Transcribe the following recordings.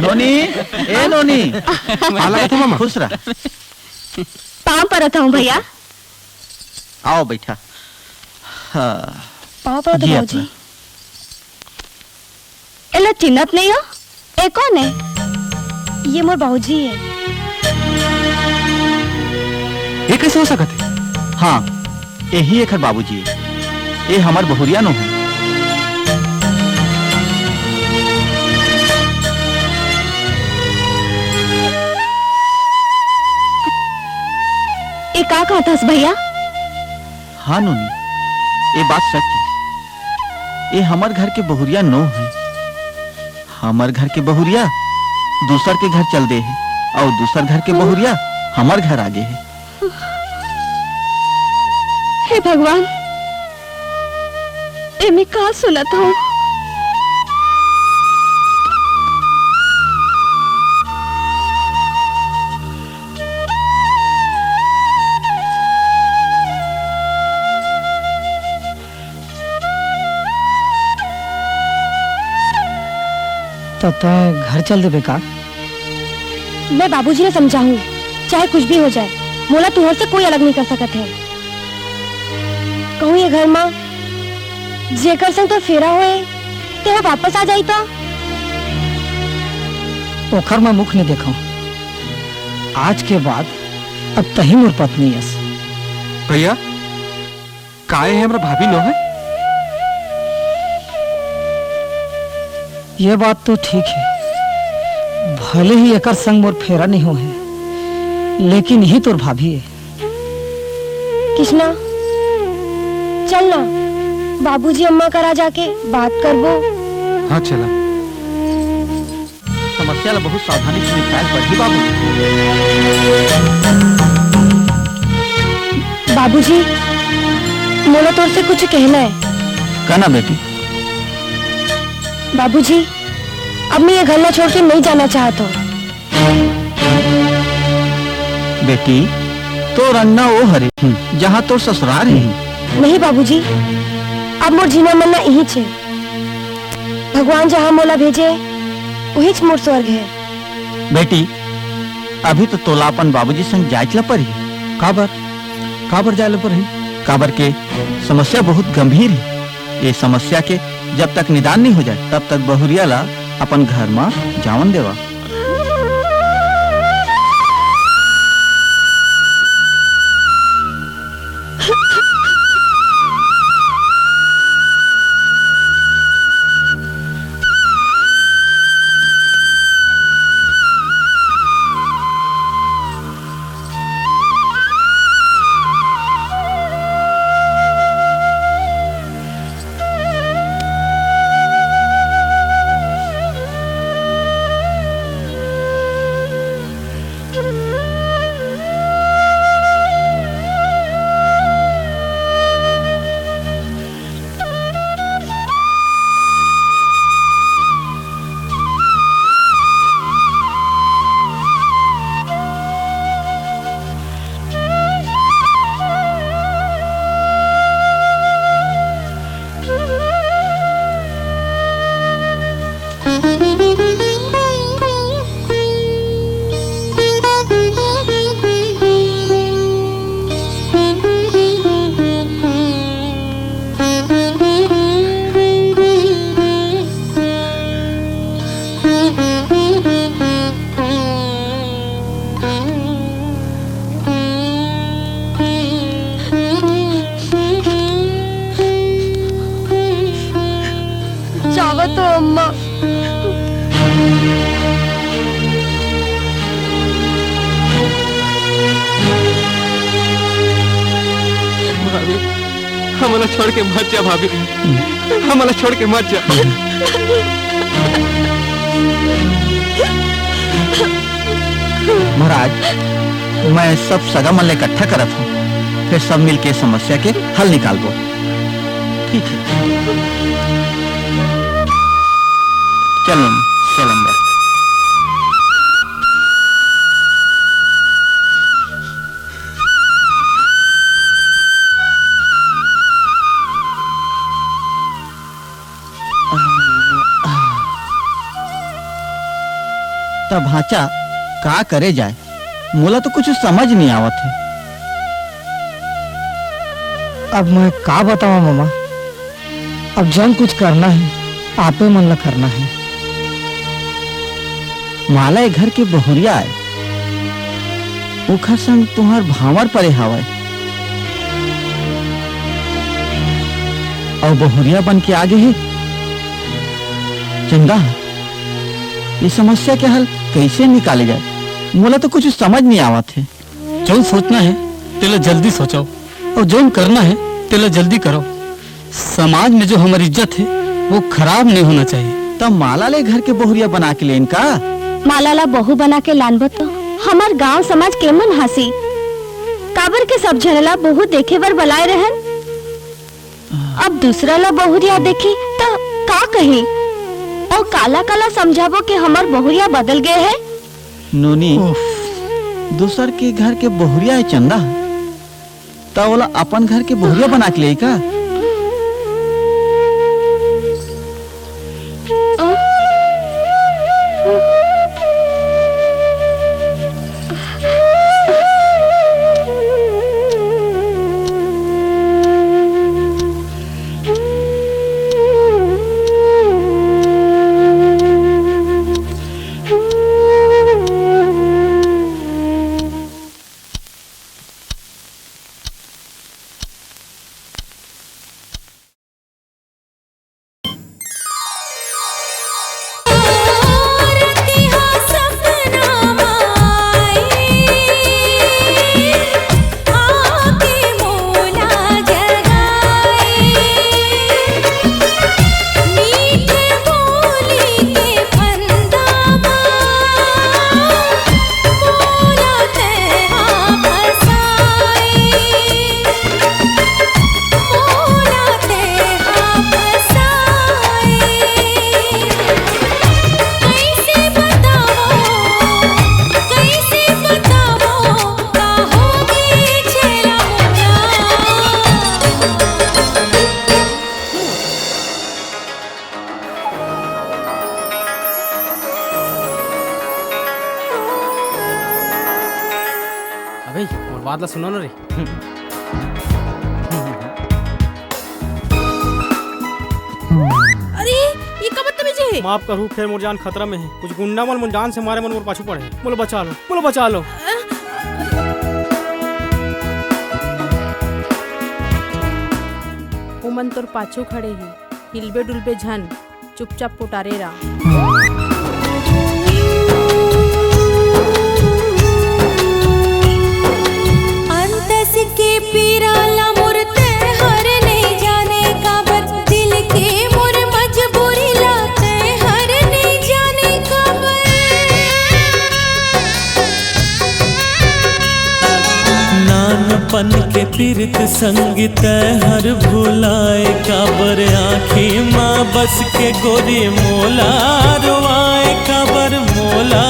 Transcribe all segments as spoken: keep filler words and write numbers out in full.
नोनी, ए नोनी। हाँ, लगत हे मामा। खुश रह। पाँव परत हूँ भैया। आओ बैठा। हाँ। पाँव परत हूँ जी, बाबूजी। अपना। एला चिन्हत नहीं हो? ए कौन है? ये मोर बाबूजी है। ये कैसे हो सकत हे? हाँ, यही एखर बाबूजी है। ये हमर बहुरिया नो है। ए का कहत हस भैया? हाँ नोनी, ये बात सच है। ये हमर घर के बहुरिया नो है। हमर घर के बहुरिया दूसर के घर चल दे है और दूसर घर के बहुरिया हमर घर आ गे है। हे भगवान, एमे का सुनत हूँ? त तैं घर चल देबे का? मैं बाबूजी ला समझाहूँ, चाहे कुछ भी हो जाए, मोला तुंहर से कोई अलग नहीं कर सकत है। कहूँ ये घर मा जेकर संग तोर फेरा होए, तेहा वापस आ जाई त? ओखर मैं मुख नहीं देखूँ। आज के बाद अब तहीं मोर पत्नी अस। भैया, का ये हमर भाभी नो है? ये बात तो ठीक है, भले ही एकर संग मोर फेरा नहीं हो है, लेकिन यही तोर भाभी है। किसना, चल ना, बाबूजी अम्मा करा जाके बात करबो। हाँ, चला। समस्या ला बहुत सावधानी से निपटाए पड़ही बाबू। बाबूजी, मोला तोर से कुछ कहना है। कहना बेटी। बाबूजी, अब मैं ये घर ला छोड़ के नहीं जाना चाहत हूँ। बेटी, तोर अंगना वो हरे, जहाँ तोर ससुरार है। नहीं बाबूजी, अब मोर जीना मरना इही छे। भगवान जहाँ मोला भेजे, उहीच मोर स्वर्ग है। बेटी, अभी तो तोला अपन बाबूजी संग जायच ल परही। काबर? काबर जाय ल परही? काबर के समस्या बहुत गंभीर है। ये समस्या के जब तक निदान नहीं हो जाए, तब तक बहुरिया ला अपन घर मा जावन देवा। जावत हो अम्मा। भाभी, हमला छोड़ के मत जा भाभी, हमला छोड़ के मत जा। महाराज, मैं सब सगा मन ले इकट्ठा करत हूँ, फिर सब मिलके समस्या के हल निकालबो। ठीक है, चल नोनी, चल अंदर। भांचा, का करे जाए, मोला तो कुछ समझ नहीं आवत हे। अब मैं का बतावं मामा, अब जउन कुछ करना हे, आपे मन ला करना हे। माला ए घर के बहुरिया आय, ओखर संग तुंहर भांवर परे हावय, अउ बहुरिया बन के आगे हे। चंदा, ये समस्या के हल कइसे निकाले जाए? मोला तो कुछ समझ नहीं आवत हे। जउन सोचना हे, तेला जल्दी सोचव, अउ जउन करना हे, तेला जल्दी करव। समाज में जो हमर इज्जत हे, वो खराब नहीं होना चाहिए। त माला ले घर के बहुरिया बना के लेन का? माला ला बहू बना के लानबो तो हमर गांव समाज के मन हांसी। काबर के सब झन ला बहू देखे बर बलाए रहन। अब दूसरा ला बहुरिया देखी त का कही? अउ काला काला समझाबो कि हमर बहुरिया बदल गए हे? नोनी, उफ। दूसर के घर के बहुरिया हे चंदा, त ओला अपन घर के बहुरिया बना के लेई का? अबे, मोर बात ला सुनो ना रे। अरे, ये का बदतमीजी हे? माफ करहू, फेर मोर जान खतरा में हे। कुछ गुंडा मन मोर जान से मारे मन मोर पाछू पड़े हे। मोला बचा लो, मोला बचा लो। ओमन तोर पाछू खड़े हे, हिलबे डुलबे झन। चुपचाप पोटारे रह। अंतस के पीरा ला मोर तैं हर नइ जाने काबर, दिल के मोर मजबूरी ला तैं हर नइ जाने काबर। नानपन के पीरित संग तैं हर भुलाए काबर, आँखी मा बस के गोरी मोला रोवाए काबर, मोला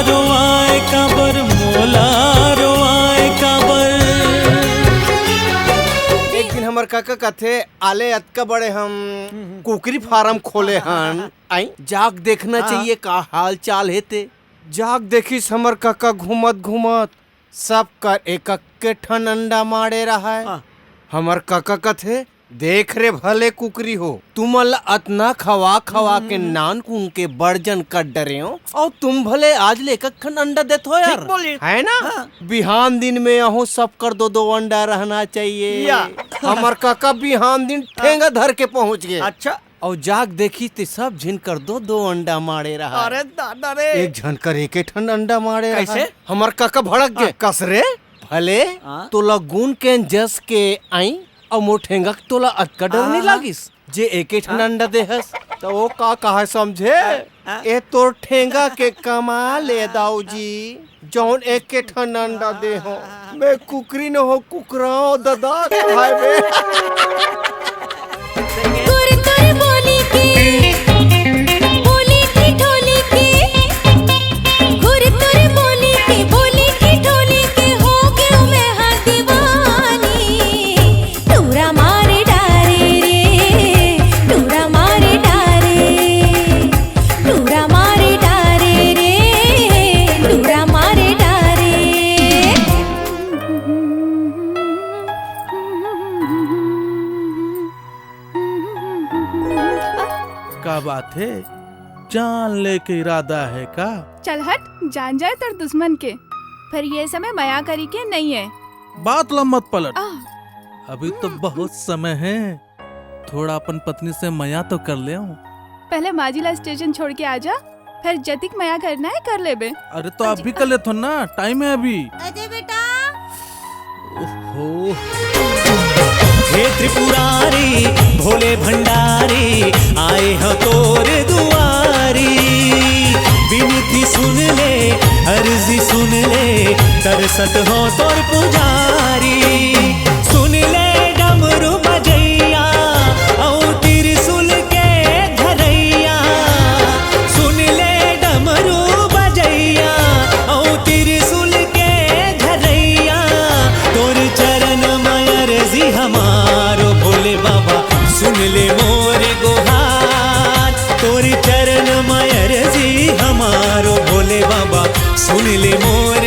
रोवाए काबर, मोला रोवाए काबर। एक दिन हमर काका कथे, आले अतका बड़े हम कुकरी फारम खोले हन, आई जाग देखना हाँ। चाहिए का हाल चाल हे ते। जाग देखिस हमर काका घूमत घूमत, सब कर एक अक्के ठन अंडा माड़े रहय। हाँ। हमर कका कथे, "देख रे भले कुकरी हो, तुमन ल अतना खवा खवा के हम्म। नान कुन के बड़ जन कर डरेंव, अउ तुम भले आज ले एक अक्खन अंडा देत हो यार, ठीक बोलिस। है ना? हाँ। बिहान दिन में अहूँ सब कर दो दो अंडा रहना चाहिए।" या। हमर कका बिहान दिन ठेंगा धर के पहुँच गे। अच्छा। अउ जाग देखिस ते सब झिन कर दो दो अंडा माड़े रहा। अरे दादा रे। एक झन कर एके ठन अंडा माड़े रहा। कैसे? हमर कका भड़क गे। हाँ। कस रे? भले हाँ। तोला गुन के जस के आई अउ मोर ठेंगा के तोला अतका डर हाँ, नहीं हाँ। लागिस? जे एके ठन हाँ। अंडा दे हस, त वो का कहा समझे? हाँ। ए तोर ठेंगा के कमाल ए दाऊ जी, जौन एके ठन अंडा दे हो। मैं कुकरी न हो, कुकराओ ददा खाए बे। गुर तुर बोली के, बोली ठिठोली के, गुर तुर बोली के, बोली ठिठोली के, हो गयो मैं हा दीवानी। टूरा मार डारे रे, टूरा मार डारे, टूरा मार डारे रे, का बात है, जान लेके इरादा है का? चल हट, जान जाए तोर दुश्मन के। पर ये समय मया करी के नहीं है। बात ला मत पलट। अभी तो बहुत समय है, थोड़ा अपन पत्नी से मया तो कर ले। पहले माँ जी ला स्टेशन छोड़ के आ जा, फिर जतिक मया करना है कर लेबे। अरे तो अभी कर लेथो ना, टाइम है अभी। अजय बेटा। ओहो। हे त्रिपुरारी, भोले भंडारी, आए ह तोर दुआरी। बिनती सुन ले, अर्जी सुन ले, तरसत हो तोर पुजारी। सुन ले डमरू बजैया, औ त्रिशूल के धरैया। सुन ले डमरू बजैया, औ त्रिशूल के धरैया। तोर चरण म अर्जी हमारो भोले बाबा, सुन ले मोर गोहार। तोर चरण म अर्जी हमारो भोले बाबा, सुन ले मोर